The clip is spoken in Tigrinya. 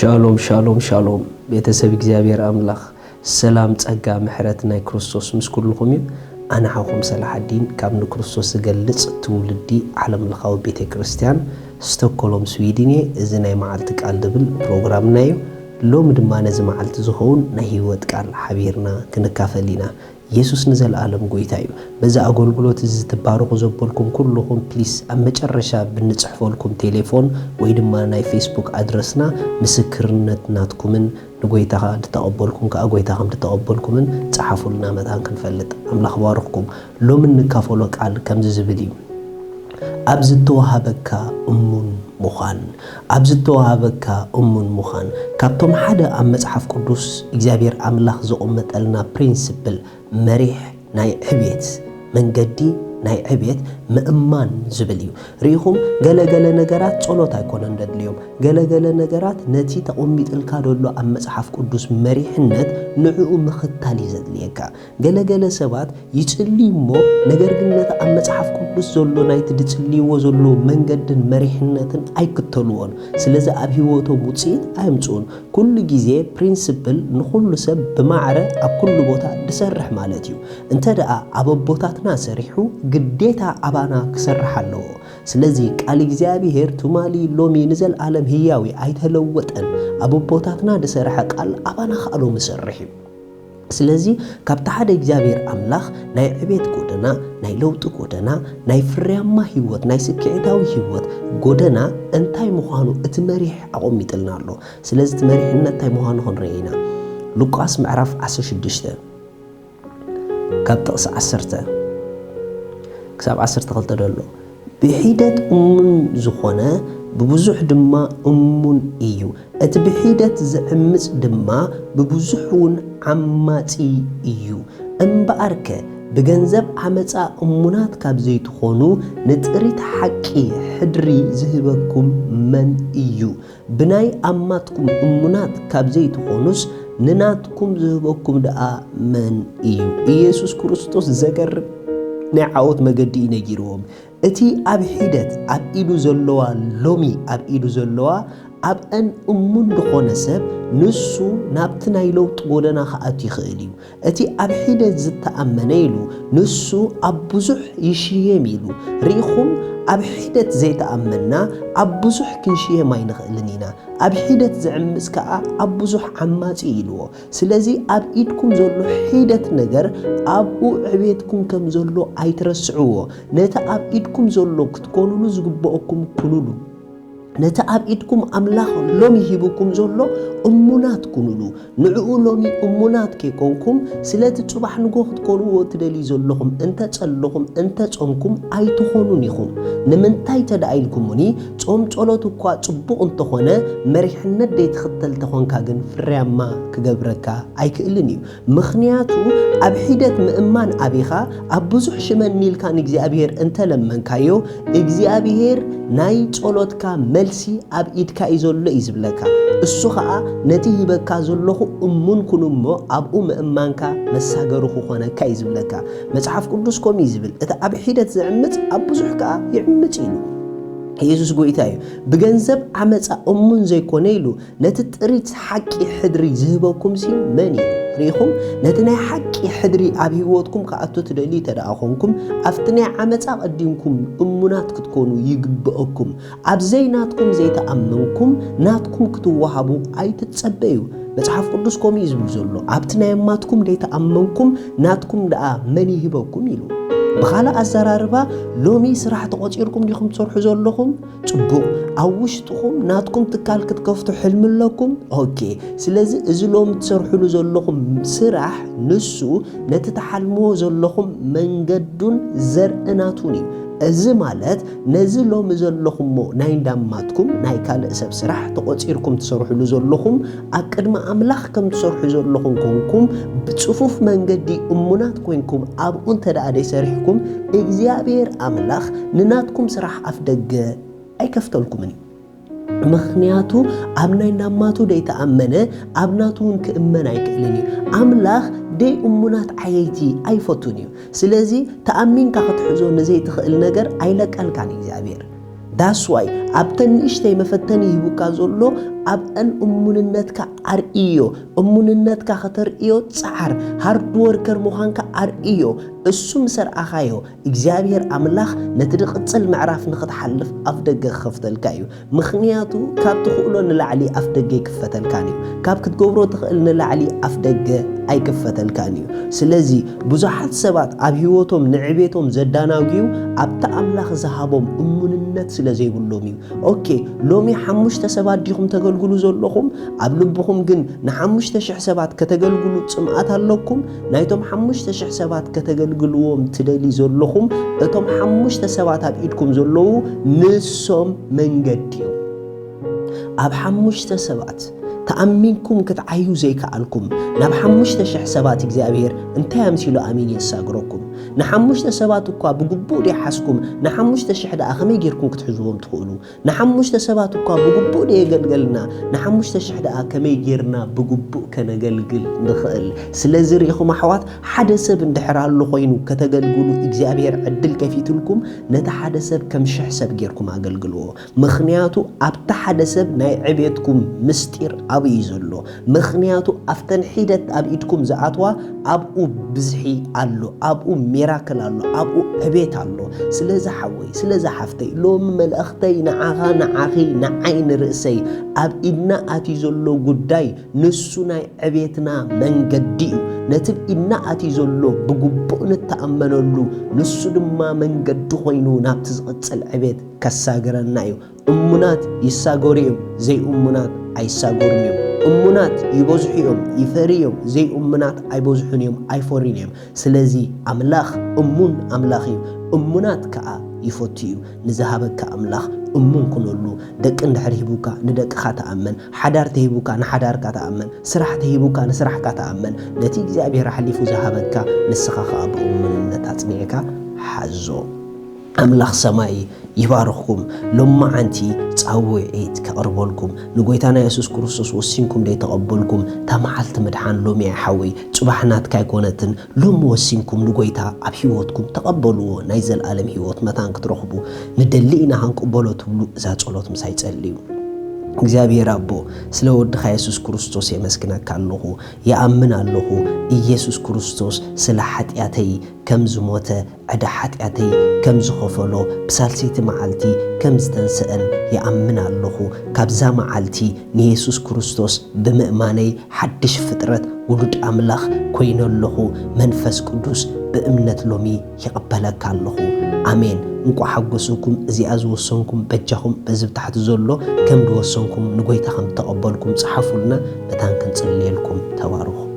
ሻሎም ሻሎም ሻሎም፣ ቤተሰብ እግዚኣብሔር ኣምላኽ ሰላም፣ ጸጋ፣ ምሕረት ናይ ክርስቶስ ምስ ኩልኹም እዩ። ኣነ ሓውኹም ሰላሓዲን ካብ ንክርስቶስ ዝገልጽ ትውልዲ ዓለም ለኻዊ ቤተ ክርስቲያን ስቶክሆልም ስዊድን እየ። እዚ ናይ መዓልቲ ቃል ዝብል ፕሮግራምና እዩ። ሎሚ ድማ ነዚ መዓልቲ ዝኸውን ናይ ህይወት ቃል ሓቢርና ክንካፈል ኢና። የሱስ ንዘለኣለም ጎይታ እዩ። በዚ ኣገልግሎት እዚ ትባረኹ ዘበልኩም ኩልኹም ፕሊስ ኣብ መጨረሻ ብንጽሕፈልኩም ቴሌፎን ወይ ድማ ናይ ፌስቡክ ኣድረስና ምስክርነት ናትኩምን ንጎይታኻ ድተቐበልኩም ከኣ ጎይታ ከም ድተቐበልኩምን ጸሓፉልና መታን ክንፈልጥ። ኣምላኽ ባርኽኩም። ሎሚ እንካፈሎ ቃል ከምዚ ዝብል እዩ። ኣብ ዝተዋሃበካ እሙን ምዃን። ኣብ ዝተዋሃበካ እሙን ምዃን። ካብቶም ሓደ ኣብ መጽሓፍ ቅዱስ እግዚኣብሔር ኣምላኽ ዘቐመጠልና ፕሪንስፕል መሪሕ ናይ ዕቤት መንገዲ ናይ ዕቤት ምእማን ዝብል እዩ። ርኢኹም፣ ገለገለ ነገራት ጸሎት ኣይኮነን ደድልዮም። ገለገለ ነገራት ነቲ ተቐሚጥልካ ደሎ ኣብ መጽሓፍ ቅዱስ መሪሕነት ንዕኡ ምኽታል እዩ ዘድልየካ። ገለገለ ሰባት ይጽልዩ እሞ፣ ነገር ግን ነቲ ኣብ መጽሓፍ ቅዱስ ዘሎ ናይቲ ድጽልይዎ ዘሎ መንገድን መሪሕነትን ኣይክተልዎን። ስለዚ ኣብ ህይወቶም ውጽኢት ኣየምጽኡን። ኩሉ ግዜ ፕሪንስፕል ንኹሉ ሰብ ብማዕረ ኣብ ኩሉ ቦታ ድሰርሕ ማለት እዩ። እንተ ደኣ ኣብ ኣቦታትና ሰሪሑ፣ ግዴታ ኣባና ክሰርሕ ኣለዎ። ስለዚ ቃል እግዚኣብሔር ትማሊ፣ ሎሚ፣ ንዘለኣለም ህያዊ ኣይተለወጠን። ኣብ ኣቦታትና ድሰርሐ ቃል ኣባና ከኣ ሎሚ ሰርሕ እዩ። ስለዚ ካብቲ ሓደ እግዚኣብሔር ኣምላኽ ናይ ዕቤት ጎደና፣ ናይ ለውጢ ጎደና፣ ናይ ፍርያማ ህይወት፣ ናይ ስክዒታዊ ህይወት ጎደና እንታይ ምዃኑ እቲ መሪሕ ኣቐሚጥልና ኣሎ። ስለዚ እቲ መሪሕነት እንታይ ምዃኑ ክንርኢ ኢና። ሉቃስ ምዕራፍ ዓሰርተ ሽዱሽተ ካብ ጥቕሲ ዓሰርተ ክሳብ ዓሰርተ ክልተ ዘሎ፣ ብሒደት እሙን ዝኾነ ብብዙሕ ድማ እሙን እዩ። እቲ ብሒደት ዝዕምጽ ድማ ብብዙሕ እውን ዓማጺ እዩ። እምበኣርከ ብገንዘብ ዓመጻ እሙናት ካብ ዘይትኾኑ ንጥሪት ሓቂ ሕድሪ ዝህበኩም መን እዩ? ብናይ ኣማትኩም እሙናት ካብ ዘይትኾኑስ ንናትኩም ዝህበኩም ደኣ መን እዩ? ኢየሱስ ክርስቶስ ዘገርም ናይ ዓወት መገዲ እዩ ነጊርዎም። እቲ ኣብ ሒደት ኣብ ኢዱ ዘለዋ፣ ሎሚ ኣብ ኢዱ ዘለዋ ኣብአን እሙን ዝኾነ ሰብ ንሱ ናብቲ ናይ ለውጢ ጎደና ክኣቱ ይኽእል እዩ። እቲ ኣብ ሒደት ዝተኣመነ ኢሉ ንሱ ኣብ ብዙሕ ይሽየም ኢሉ። ርኢኹም፣ ኣብ ሒደት ዘይተኣመንና ኣብ ብዙሕ ክንሽየም ኣይንኽእልን ኢና። ኣብ ሒደት ዝዕምጽ ከኣ ኣብ ብዙሕ ዓማጺ ኢልዎ። ስለዚ ኣብ ኢድኩም ዘሎ ሒደት ነገር ኣብኡ ዕቤትኩም ከም ዘሎ ኣይትረስዕዎ። ነቲ ኣብ ኢድኩም ዘሎ ክትኮኑሉ ዝግብኦኩም ኩኑሉ። ነቲ ኣብ ኢድኩም ኣምላኽ ሎሚ ሂቡኩም ዘሎ እሙናት ኩኑሉ። ንዕኡ ሎሚ እሙናት ከይኮንኩም ስለቲ ጽባሕ ንጎ ክትኮንዎ ትደልዩ ዘለኹም እንተጸለኹም እንተጸምኩም ኣይትኾኑን ኢኹም። ንምንታይ ተደኣ ኢልኩምኒ፣ ጾም ጸሎት እኳ ጽቡቕ እንተኾነ መሪሕነት ዘይትኽተል ተኾንካ ግን ፍርያማ ክገብረካ ኣይክእልን እዩ። ምኽንያቱ ኣብ ሒደት ምእማን ኣቢኻ ኣብ ብዙሕ ሽመኒ ኢልካ ንእግዚኣብሔር እንተለመንካዮ እግዚኣብሔር ናይ ጸሎትካ መልሲ ኣብ ኢድካ እዩ ዘሎ እዩ ዝብለካ። እሱ ኸኣ ነቲ ሂበካ ዘለኹ እሙን ኩን እሞ ኣብኡ ምእማንካ መሳገሪ ክኾነካ እዩ ዝብለካ። መጽሓፍ ቅዱስ ከምኡ እዩ ዝብል፣ እቲ ኣብ ሒደት ዝዕምጽ ኣብ ብዙሕ ከኣ ይዕምጽ ኢሉ። ኢየሱስ ጎይታ እዩ። ብገንዘብ ዓመጻ እሙን ዘይኮነ ኢሉ ነቲ ጥሪት ሓቂ ሕድሪ ዝህበኩምሲ መን እዩ? ርኢኹም፣ ነቲ ናይ ሓቂ ሕድሪ ኣብ ህይወትኩም ክኣቱ ትደልዩ እንተ ደኣ ኾንኩም ኣብቲ ናይ ዓመጻ ቀዲምኩም እሙናት ክትኮኑ ይግብአኩም። ኣብ ዘይናትኩም ዘይተኣመንኩም ናትኩም ክትወሃቡ ኣይትጸበዩ። መጽሓፍ ቅዱስ ከምኡ እዩ ዝብል ዘሎ፣ ኣብቲ ናይ ኣማትኩም ዘይተኣመንኩም ናትኩም ደኣ መን ይህበኩም ኢሉ። ብኻልእ ኣዘራርባ፣ ሎሚ ስራሕ ተቖጺርኩም ዲኹም ትሰርሑ ዘለኹም? ጽቡቕ። ኣብ ውሽጥኹም ናትኩም ትካል ክትከፍቱ ሕልሚ ኣለኩም? ኦኬ። ስለዚ እዚ ሎሚ ትሰርሕሉ ዘለኹም ስራሕ ንሱ ነቲ ትሓልምዎ ዘለኹም መንገዱን ዘርኢ ናቱን እዩ። እዚ ማለት ነዚ ሎሚ ዘለኹሞ ናይ እንዳማትኩም ናይ ካልእ ሰብ ስራሕ ተቖጺርኩም ትሰርሕሉ ዘለኹም ኣብ ቅድሚ ኣምላኽ ከም ትሰርሑ ዘለኹም ኮንኩም ብጽፉፍ መንገዲ እሙናት ኮይንኩም ኣብኡ እንተ ደኣ ደይሰሪሕኩም እግዚኣብሔር ኣምላኽ ንናትኩም ስራሕ ኣፍ ደገ ኣይከፍተልኩምን እዩ። ምኽንያቱ ኣብ ናይ ናማቱ ደይተኣመነ ኣብ ናቱ እውን ክእመን ኣይክእልን እዩ። ኣምላኽ ደይ እሙናት ዓየይቲ ኣይፈቱን እዩ። ስለዚ ተኣሚንካ ክትሕዞ ንዘይትኽእል ነገር ኣይለቀልካን እግዚኣብሔር። ዳስዋይ ኣብተን ንእሽተይ መፈተኒ ሂቡካ ዘሎ ኣብአን እሙንነትካ ኣርእዮ። እሙንነትካ ከተርእዮ ጸዓር። ሃርድ ወርከር ምዃንካ ኣርእዮ። እሱ ምስ ኣርኣኻዮ እግዚኣብሔር ኣምላኽ ነቲ ዝቕጽል ምዕራፍ ንኽትሓልፍ ኣፍ ደገ ክኸፍተልካ እዩ። ምኽንያቱ ካብ ትኽእሎ ንላዕሊ ኣፍ ደገ ኣይክፈተልካን እዩ። ካብ ክትገብሮ ትኽእል ንላዕሊ ኣፍ ደገ ኣይክፈተልካን እዩ። ስለዚ ብዙሓት ሰባት ኣብ ህይወቶም ንዕቤቶም ዘዳናጉዩ ኣብቲ ኣምላኽ ዝሃቦም እሙንነት ስለ ዘይብሎም እዩ። ኦኬ፣ ሎሚ ሓሙሽተ ሰባት ዲኹም ተገልግሉ ዘለኹም? ኣብ ልብኹም ግን ንሓሙሽተ ሽሕ ሰባት ከተገልግሉ ጽምኣት ኣለኩም? ናይቶም ሓሙሽተ ሽሕ ሰባት ከተገልግልዎም ትደሊ ዘለኹም እቶም ሓሙሽተ ሰባት ኣብ ኢድኩም ዘለዉ ንሶም መንገዲ እዮም። ኣብ ሓሙሽተ ሰባት ተኣሚንኩም ክትዓዩ ዘይከኣልኩም ናብ ሓሙሽተ ሽሕ ሰባት እግዚኣብሔር እንታይ ኣምሲሉ ኣሚን የሳግረኩም? ንሓሙሽተ ሰባት እኳ ብግቡእ ደይሓዝኩም ንሓሙሽተ ሽሕ ደኣ ከመይ ጌርኩም ክትሕዝዎም ትኽእሉ? ንሓሙሽተ ሰባት እኳ ብግቡእ ደየገልገልና ንሓሙሽተ ሽሕ ደኣ ከመይ ጌርና ብግቡእ ከነገልግል ንኽእል? ስለዚ ርኢኹም ኣሕዋት፣ ሓደ ሰብ እንድሕር ኣሎ ኮይኑ ከተገልግሉ እግዚኣብሔር ዕድል ከፊትልኩም ነቲ ሓደ ሰብ ከም ሽሕ ሰብ ጌርኩም ኣገልግልዎ። ምኽንያቱ ኣብቲ ሓደ ሰብ ናይ ዕቤትኩም ምስጢር ኣብኡ እዩ ዘሎ። ምኽንያቱ ኣብተን ሒደት ኣብ ኢድኩም ዝኣትዋ ኣብኡ ብዝሒ ኣሎ፣ ኣብኡ ሚራክል ኣሎ፣ ኣብኡ ዕቤት ኣሎ። ስለዚ ሓወይ፣ ስለዚ ሓፍተይ፣ ሎሚ መልእኽተይ ንዓኻ፣ ንዓኺ፣ ንዓይ፣ ንርእሰይ ኣብ ኢድና ኣትዩ ዘሎ ጉዳይ ንሱ ናይ ዕቤትና መንገዲ እዩ። ነቲ ኣብ ኢድና ኣትዩ ዘሎ ብግቡእ ንተኣመነሉ፣ ንሱ ድማ መንገዲ ኮይኑ ናብቲ ዝቕጽል ዕቤት ከሳግረና እዩ። እሙናት ይሳገሩ እዮም፣ ዘይእሙናት ኣይሳገሩን እዮም። እሙናት ይበዝሑ እዮም፣ ይፈርዩ እዮም፣ ዘይእሙናት ኣይበዝሑን እዮም፣ ኣይፈርዩን እዮም። ስለዚ ኣምላኽ እሙን ኣምላኽ እዩ፣ እሙናት ከኣ ይፈቱ እዩ። ንዝሃበካ ኣምላኽ እሙን ኩነሉ። ደቂ እንድሕር ሂቡካ ንደቅኻ ተኣመን፣ ሓዳር ተሂቡካ ንሓዳርካ ተኣመን፣ ስራሕ ተሂቡካ ንስራሕካ ተኣመን። ነቲ እግዚኣብሔር ኣሕሊፉ ዝሃበካ ንስኻ ከኣ ብእሙንነት ኣጽኒዕካ ሓዞ። ኣምላኽ ሰማይ ይባርኽኩም። ሎማዓንቲ ጻውዒት ከቕርበልኩም ንጎይታና የሱስ ክርስቶስ ወሲንኩም ደይተቐበልኩም፣ እታ መዓልቲ ምድሓን ሎሚ እያ ሓወይ፣ ጽባሕ ናትካ ኣይኮነትን። ሎሚ ወሲንኩም ንጎይታ ኣብ ህይወትኩም ተቐበልዎ፣ ናይ ዘለኣለም ህይወት መታን ክትረኽቡ ንደሊ ኢና ክንቅበሎ ትብሉ እዛ ጸሎት ምሳይ ጸልዩ። እግዚኣብሔር ኣቦ፣ ስለ ወድኻ የሱስ ክርስቶስ የመስግነካ ኣለኹ። ይኣምን ኣለኹ፣ ኢየሱስ ክርስቶስ ስለ ሓጢኣተይ ከም ዝሞተ፣ ዕዳ ሓጢኣተይ ከም ዝኸፈሎ፣ ብሳልሰይቲ መዓልቲ ከም ዝተንስአን ይኣምን ኣለኹ። ካብዛ መዓልቲ ንየሱስ ክርስቶስ ብምእማነይ ሓድሽ ፍጥረት ውሉድ ኣምላኽ ኮይነ ኣለኹ። መንፈስ ቅዱስ ብእምነት ሎሚ ይቕበለካ ኣለኹ። ኣሜን። እንቋዕ ሓጎሰኩም። እዚኣ ዝወሰንኩም በጃኹም በዚ ብታሕቲ ዘሎ ከም ዝወሰንኩም ንጎይታ ከም እተቐበልኩም ጸሓፉልና፣ መታን ክንጽልየልኩም። ተባረኹ።